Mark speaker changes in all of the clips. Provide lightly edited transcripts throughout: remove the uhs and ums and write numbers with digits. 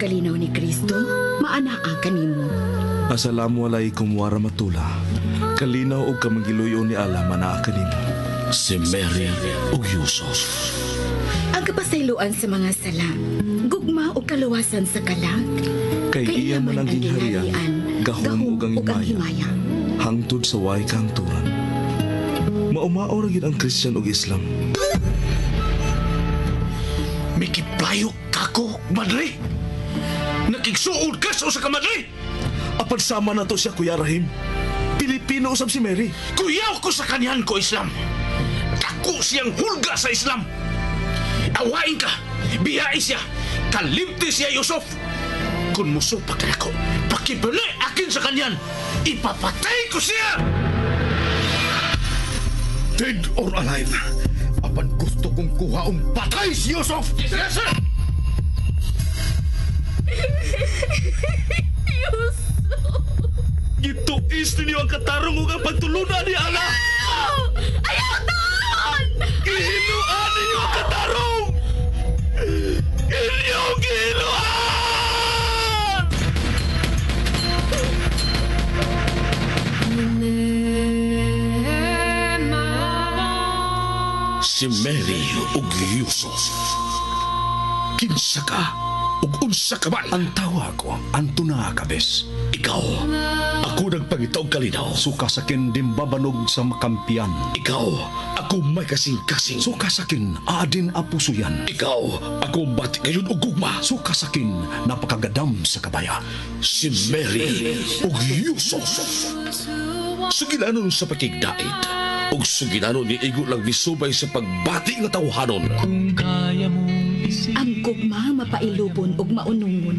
Speaker 1: kalinaw ni Kristo, maanaa kanimo.
Speaker 2: Assalamu alaikum warahmatullah. Kalinaw og kamangiluyo ni Allah manaa kanimo.
Speaker 3: Si Mary ug Yusuf.
Speaker 1: Ang kapasayloan sa mga sala, gugma o kaluwasan sa kalag.
Speaker 2: Kay iya man ang gingharian, gahom ug ang himaya. Hangtod sa way kahangturan. Maumao ra gyud ang Christian ug Islam.
Speaker 3: Mikiplayo kako, madre. Nakigsuod ka sa usa ka madre.
Speaker 2: Apan sama na to siya, Kuya Rahim. Pilipino usab si Mary.
Speaker 3: Kuyaw ko sa kanyan ko, Islam. Dako siyang hulga sa Islam. Awain ka, biyai siya, kalimti siya, Yusuf. Kung musupak na ako, pakibali akin sa kanyan, ipapatay ko siya!
Speaker 4: Dead or alive, apan gusto kong kuhaong patay si Yusuf!
Speaker 3: Yes, sir!
Speaker 5: Yusuf!
Speaker 2: Gituis ninyo ang katarong ug ang pagtulunan ni Allah!
Speaker 5: Ayaw taon!
Speaker 2: Gihinuan ninyo ang katarong! Inyong gihinuan!
Speaker 3: Si Mary ug Yusuf. Kinsa ka ug unsa ka man?
Speaker 4: Ang tawa ko, Antona Cabes.
Speaker 3: Ikaw, ako nagpangita og kalinaw.
Speaker 4: Suka sakin dimbabanog sa makampiyan.
Speaker 3: Ikaw, ako may kasing-kasing.
Speaker 4: Suka sakin adin apusuyan.
Speaker 3: Ikaw, ako bati ngayon og gugma.
Speaker 4: Suka sakin napakagadam sa kabaya.
Speaker 3: Si Mary ug Yusuf. Sugilanon sa pakigdait ug sugilanon ni igo lang misubay sa pagbati nga tawhanon.
Speaker 1: Ang gugma mapailubon ug maunungon.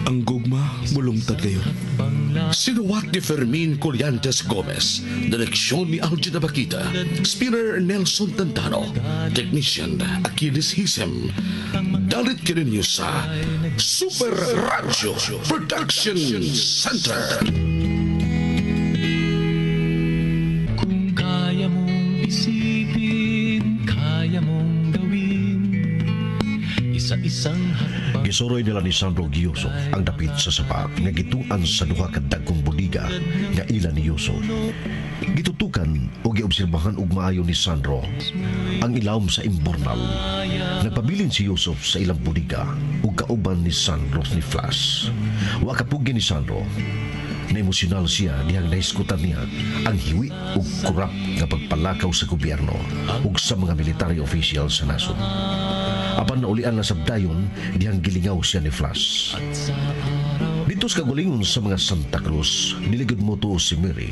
Speaker 2: Ang gugma mulungtad kayo.
Speaker 3: Sinuwat ni Fermin Collantes Gomez, direksyon ni Algin Abakita, spinner Nelson Tantano, technician Achilles Hisem. Dalit kininyo sa Super Radio Production Center.
Speaker 6: Kung kaya mong isipin, kaya mong gawin. Isa-isang hakbang.
Speaker 7: Gisuroy nila ni Sandro Yusuf ang dapit sa sapa nga gituan sa duha ka dagkong buliga nga ila ni Yusuf. Gitutukan o giobserbahan og maayo ni Sandro ang ilawom sa imburnal. Nagpabilin si Yusuf sa ilang buliga ug kauban ni Sandro ni Flash. Wa kapugi ni Sandro. Na emosyonal siya dihang nahiskutan niya ang hiwi ug kurap nga pagpalakaw sa gobyerno ug sa mga military official sa nasod. Apan naulian na sabdayon dihang gilingaw siya ni Flash. Dito sa kagulingon sa mga Santa Cruz, niligod mo tuo si Mary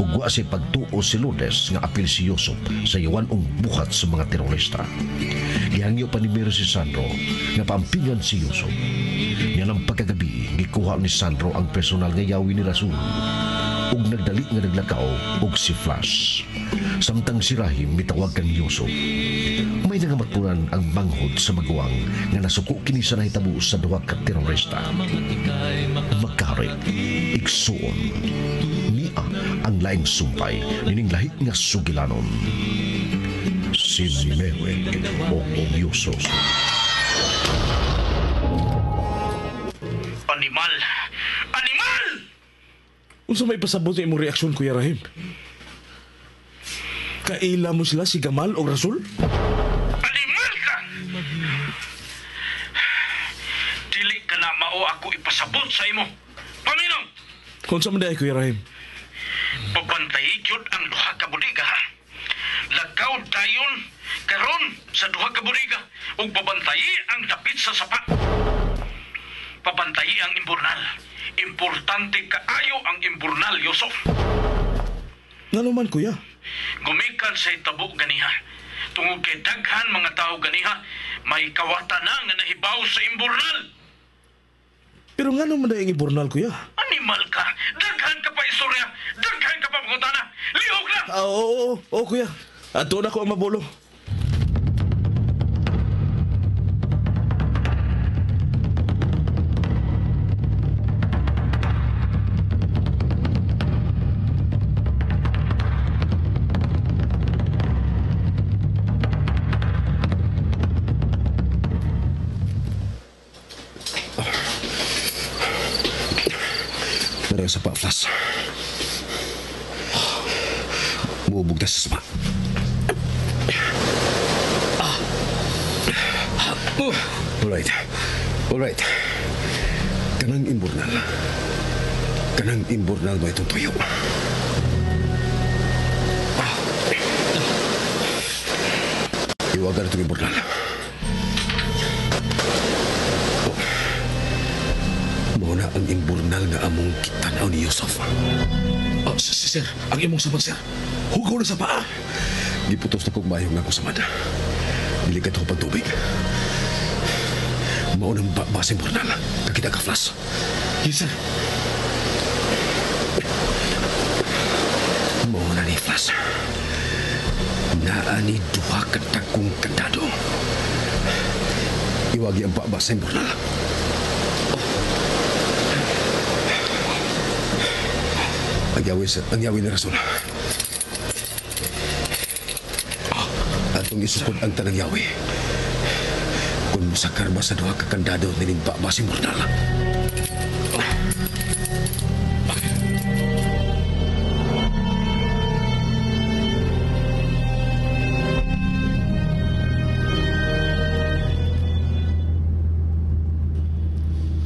Speaker 7: ug wa si pagtuo si Lourdes nga apil si Yusuf sa yawanong buhat sa mga terorista. Gihangyo pa ni Mary si Sandro nga paampingan si Yusuf. Niya ng pagkagabi, gikuha ni Sandro ang personal nga yawi ni Rasul ug nagdali nga naglakaw og si Flash. Samtang si Rahim mitawag kang Yusuf. May nangamatpunan ang manghod sa maguwang nga nasuko kini sa nahitabo sa duha ka terorista. Makari, igsuon, niya ang laing sumpay nining lahi nga sugilanon. Si Mary o Yusuf.
Speaker 3: Animal! Animal!
Speaker 2: Unsa may pasabot sa imong reaksyon, Kuya Rahim? Kaila mo sila si Gamal o Rasul?
Speaker 3: Animal ka! Dili ka na mao ako ipasabot sa imo. Paminong!
Speaker 2: Kung sa man Kuya Rahim?
Speaker 3: Pabantayi gyud ang duha ka buliga, ha? Lakaw dayon karon sa duha ka buliga ug pabantayi ang dapit sa sapa. Pabantayi ang imburnal. Importante kaayo ang imburnal, Yusuf.
Speaker 2: Ngano man, Kuya?
Speaker 3: Gumikan sa itabo ganiha. Tungod kay daghan mga tao ganiha, may kawata na nga nahibaw sa imburnal.
Speaker 2: Pero ngano man ang imburnal, Kuya?
Speaker 3: Animal ka! Daghan ka pa istorya! Daghan ka pa pangutana! Lihok na!
Speaker 2: Oo, Kuya. Ato na ko ang mabulo.
Speaker 4: Iwagi ang sapa, Flash. Muubog na sa sapa. Alright. Alright. Kanang imburnal. Kanang imburnal ba itong tuyo? Iwagan itong imburnal. Oh. Muna ang imburnal nga among kitanaw ni Yusuf.
Speaker 3: Oh, sir, ang imong samad, sir. Hugaw na sa paa.
Speaker 4: Giputos na kong mayong nga akong samad. Dili ka ito pagtubig. Maunang ba sa imburnal. Kakita ka, Flash.
Speaker 3: Yes, sir.
Speaker 4: Mauna ni Flash. Naa ni duha ka dagkong kandado. Iwagi ang baba sa imburnal. Oh. Ang yawi ni Rasul. Atong isukod ang tanang yawi. Kung musakar ba sa duha ka kandado nining baba sa imburnal.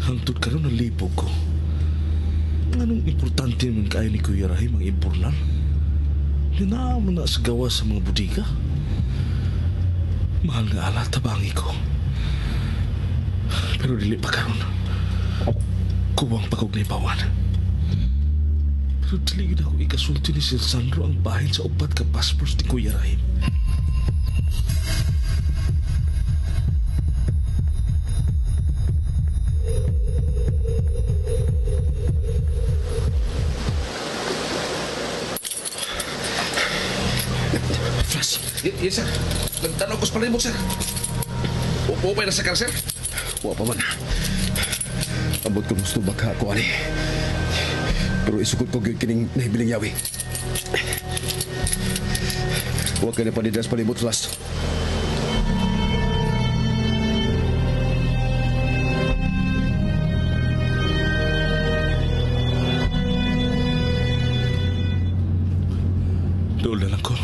Speaker 2: Hangtod karon nalipog ko. Anong importante man kayo ni Kuya Rahim ang imburnal? Linaa mo na sa gawa sa mga budiga. Mahal nga ala, tabangi ko. Pero dili pa karon. Kuwang pa kog naibawan. Pero dili gid ako ikasulti ni Sir Sandro ang bahin sa upat ka passports ni Kuya Rahim.
Speaker 4: Flash.
Speaker 3: Yes, sir. Nagtanong ko sa palibot, sir. Upay na sa kar, sir.
Speaker 4: Wa pa man. Abot ko gusto baka ako ani. Pero isukod ko gyud kining nahibiling yawi. Wa kay na panidas palibot, Flash.
Speaker 2: Dool na lang ko.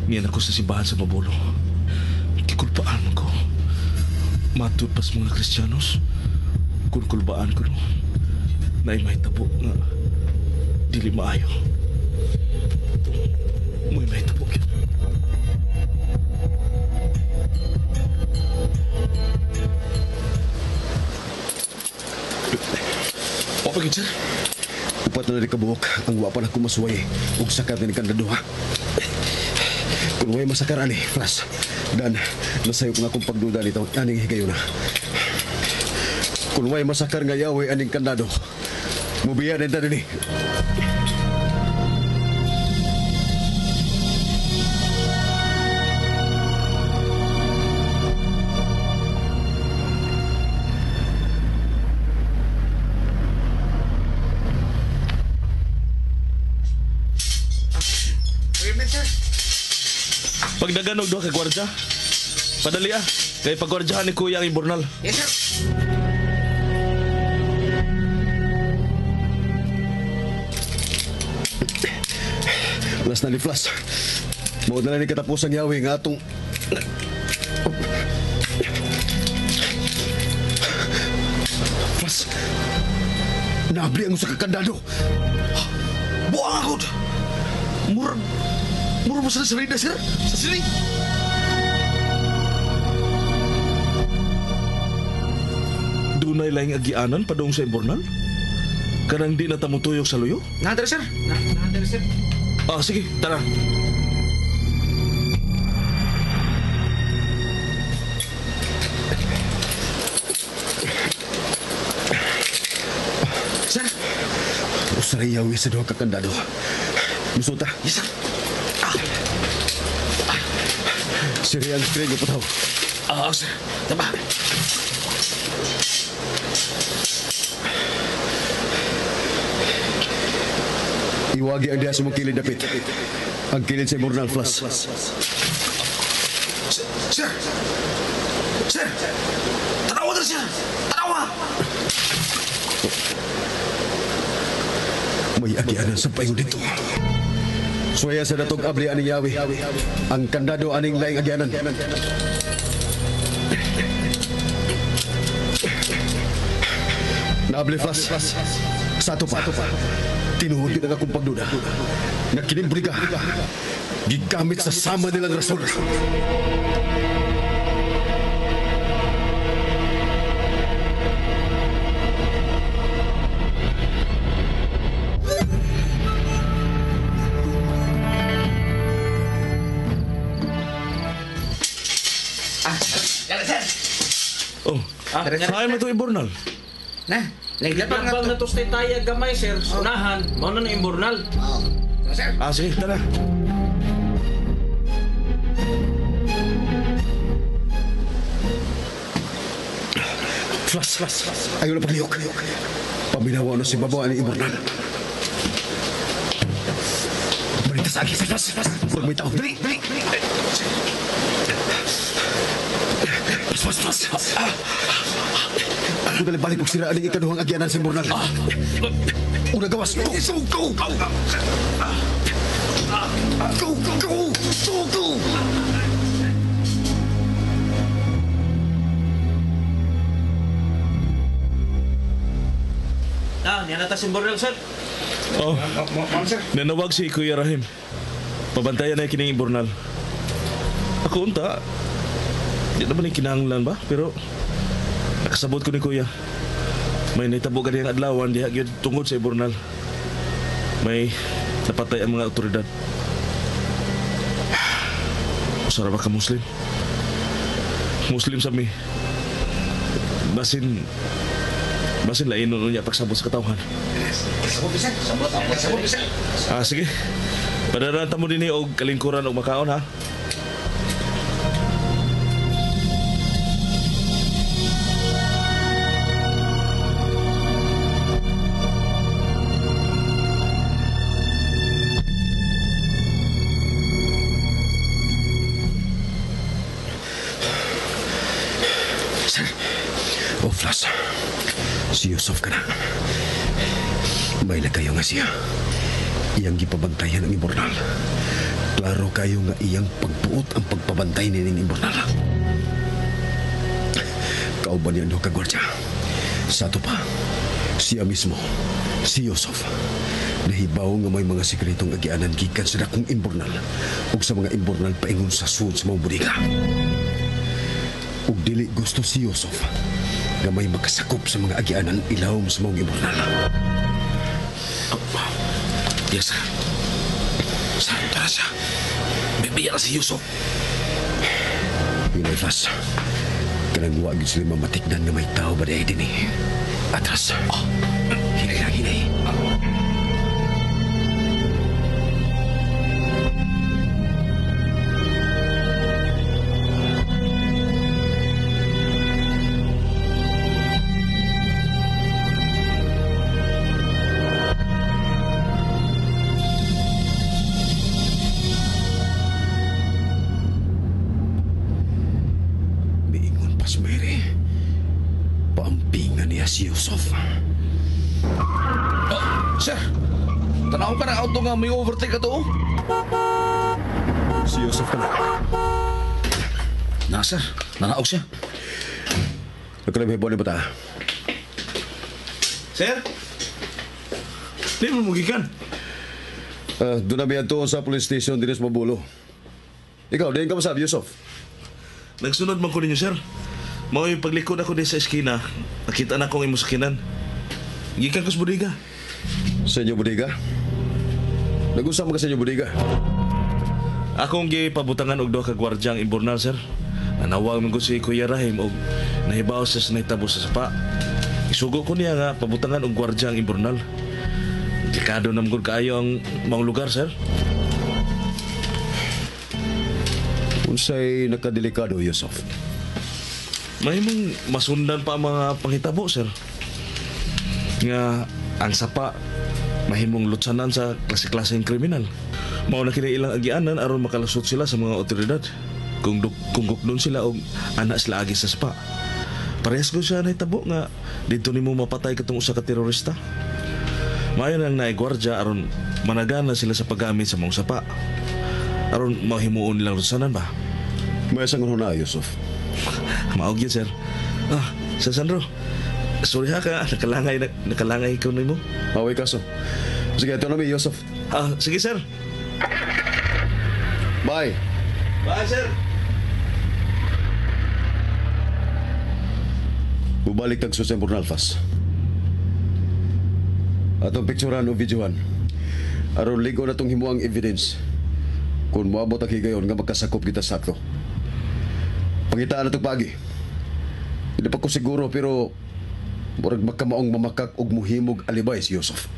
Speaker 2: Niyan ako sa simbahan sa Mabolo. Kikulpaan ko. Matud pas mga Kristiyanos. Kung kulbaan ko no, naay mahitabo nga dili maayo. May mahitabo yun.
Speaker 3: O, pagid, sir.
Speaker 4: Upat na rin kabuok ang wa pa na kumasuway ug sakar ni kandado ha. Kung way masakar ani, Flash. Dan nasayop nga akong pagduda nito aning higayuna. Kung way masakar nga yawe aning kandado, mubiya na dinhi.
Speaker 2: Pagdagan og duha ka gwardya. Padali ah. Kay pagwardyahan ni Kuya ang imburnal.
Speaker 3: Yes, sir.
Speaker 4: Last na ni Flash. Mao na ni katapos ang yawi nga atong Flash. Naabli ang usa ka kandado.
Speaker 3: Buang ako. Murag mo sa sarili, sir. Sa sili.
Speaker 2: Dunay laing agianan padung sa imburnal? Kanang di na tamutuyok sa luyo?
Speaker 3: Naandar, sir. Naandar, sir.
Speaker 2: Ah, sige, tara.
Speaker 3: Sir.
Speaker 4: Usaray yawi sa duha ka kandado. Musulta.
Speaker 3: Yes, sir.
Speaker 4: Siri ang screen ko putaw.
Speaker 3: Ah, sir. Tama.
Speaker 4: Iwagi ang diha sa mong kilid dapit. Ang kilid sa imburnal, Flash.
Speaker 3: Sir! Sir! Tanawa na, sir! Tanawa!
Speaker 4: May agianan sa paingon dito. Suwaya sa datog abli aning yawi. Ang kandado aning laing agianan. Naabli, Flas. Sa ato pa. Tinuod gid ang akong pagduda. Nga kining briga gigamit sa sama nilang rasul.
Speaker 2: Oh, saan mo ito ibornal?
Speaker 8: Na, naglabang
Speaker 9: Labang na to sa taya gamay, sir. Unahan, mao na na imburnal.
Speaker 8: Sir.
Speaker 2: Ah, sige, tara.
Speaker 4: Flas, flas. Ayaw na paglihok. Paminawa na si Babo ani ibornal. Balita sa akin. Flas, flas. Huwag may tao. Dali, dali. Flas, flas, flas. Dali, balik og sira aning ikaduhang agyanan sa ibornal. Una gawas. Go, go, go! Go, go, go! Go, go!
Speaker 9: Ah, niya na ta si imburnal, sir.
Speaker 2: Oh,
Speaker 8: Ma'am, sir.
Speaker 2: nanawag si Kuya Rahim. Pabantayan na kining ibornal. Ako unta, di naman yung kinahanglan ba? Pero nakasabot ko ni Kuya. May nahitabo ganiyang adlawan diha gyud tungod sa ibornal. May napatay ang mga otoridad. Usara ba ka Muslim? Muslim sa mi. Basin lain nun niya pagsabot sa katawhan.
Speaker 8: Sabot, sir. Sabot, sabot, sir.
Speaker 2: Ah, sige. Padaranta mo din og kalingkuran og makaon ha.
Speaker 4: Sir. Oh, Flas. Si Yusuf ka na. May lagayo nga siya. Iyang gipabantayan ang ibornal. Klaro kayo nga iyang pagbuot ang pagpabantay nining ibornal. Kauban niya ang duha ka gwardya. Sa ato pa, siya mismo, si Yusuf, nahibaw nga may mga sekretong agianan gikan sa dakong imbornal ug sa mga imbornal paingon sa sud sa mga bodega. Ug dili gusto si Yusuf nga may makasakop sa mga agianan ilawom sa mga imbornal.
Speaker 3: Yes, sir. Sir, tara siya. Bibiya na si Yusuf.
Speaker 4: Pinay Flas, kanang wa gyud sila mamatikdan nga may tao ba diay dinhi. Atras. Oh. Hinay lang, hinay. Miingon pas Mary. Paampingan niya si Yusuf.
Speaker 3: Oh, sir. Tanaw ka ng auto nga may overtake ka to. oh.
Speaker 4: Si Yusuf ka na.
Speaker 3: Na, sir. Nanaog siya.
Speaker 4: Nagkalabay ni bata.
Speaker 2: Sir? Di mo mugikan.
Speaker 4: Doon na biyan to sa police station din sa Mabulo. Ikaw, diin ka masab, Yusuf.
Speaker 2: Nagsunod man ko ninyo, sir. Mao yung paglikod ako din sa eskina, nakita na akong imong sakinan. Gikan ko sa bodega.
Speaker 4: Sa inyo bodega? Nag-usap ka sa inyo bodega?
Speaker 2: Akong gipabutangan og duha ka gwardiya ang imbornal, sir. Nanawag man ko si Kuya Rahim og nahibaw siya sa nahitabo sa sapa. Isugo ko niya nga pabutangan og gwardiya ang imbornal. Delikado na man gud kaayo ang maong lugar, sir.
Speaker 4: Unsay nakadelikado, Yusuf?
Speaker 2: May mong masundan pa ang mga panghitabo, sir. Nga ang sapa mahimong lutsanan sa klase-klaseng kriminal. Mao na kini ilang agianan aron makalusot sila sa mga otoridad. Kung gukdon sila og ana sila agi sa sapa. Parehas ko siya nahitabo nga dito nimo mapatay katong usa ka terorista. Maayo nang naigwardya aron managana sila sa paggamit sa mga sapa. Aron mahimuon nilang rusanan ba?
Speaker 4: May isang na, Yusuf.
Speaker 2: Maog yun, sir. Ah, Sir Sandro. Sorry ha ka, nakalangay ikaw na mo.
Speaker 4: Away kaso. Sige, ito na mi, Yusuf.
Speaker 2: Ah, sige, sir.
Speaker 4: Bye.
Speaker 2: Bye, sir.
Speaker 4: Bubalik tag sa Bornalfas. Atong picturean o videohan. Aron ligo na tong himuang evidence. Kung moabot ang higayon nga magkasakop kita sakto. Pangitaan na itong pagi. Hindi pa ko siguro pero murag magkamaong mamakak og muhimog alibay si Yusuf.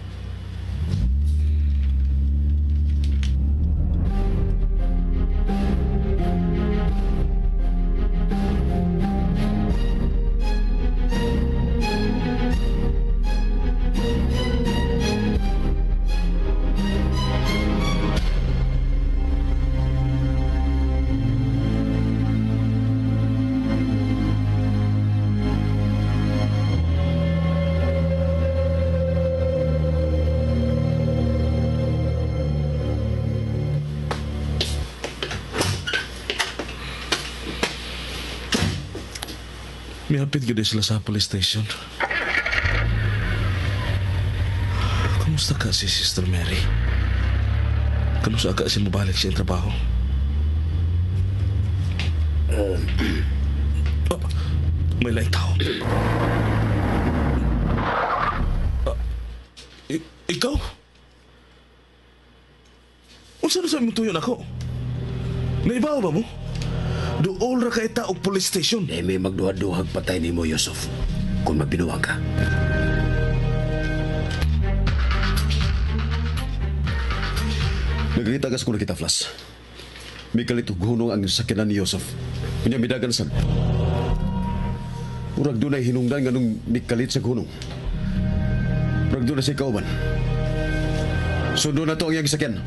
Speaker 2: Mihapit gyud sila sa police station. Kamusta ka si Sister Mary? Kanusa ka siya mabalik siya trabaho? Oh, may laing tao. Ikaw? Unsa na sa imong tuyon ako? Naibaw ba mo? Duol ra kay ta og police station.
Speaker 4: Dahil may magduha-duhag patay nimo, Yusuf. Kung mabinuang ka. Nagkita gas ko na kita, Flas. May kalitog hunong ang sakyanan ni Yusuf. Kunya midagan sad. Murag dunay hinungdan nga nung nikalit sa hunong. Murag dunay si kauban. Sundo na to ang iyang sakyan.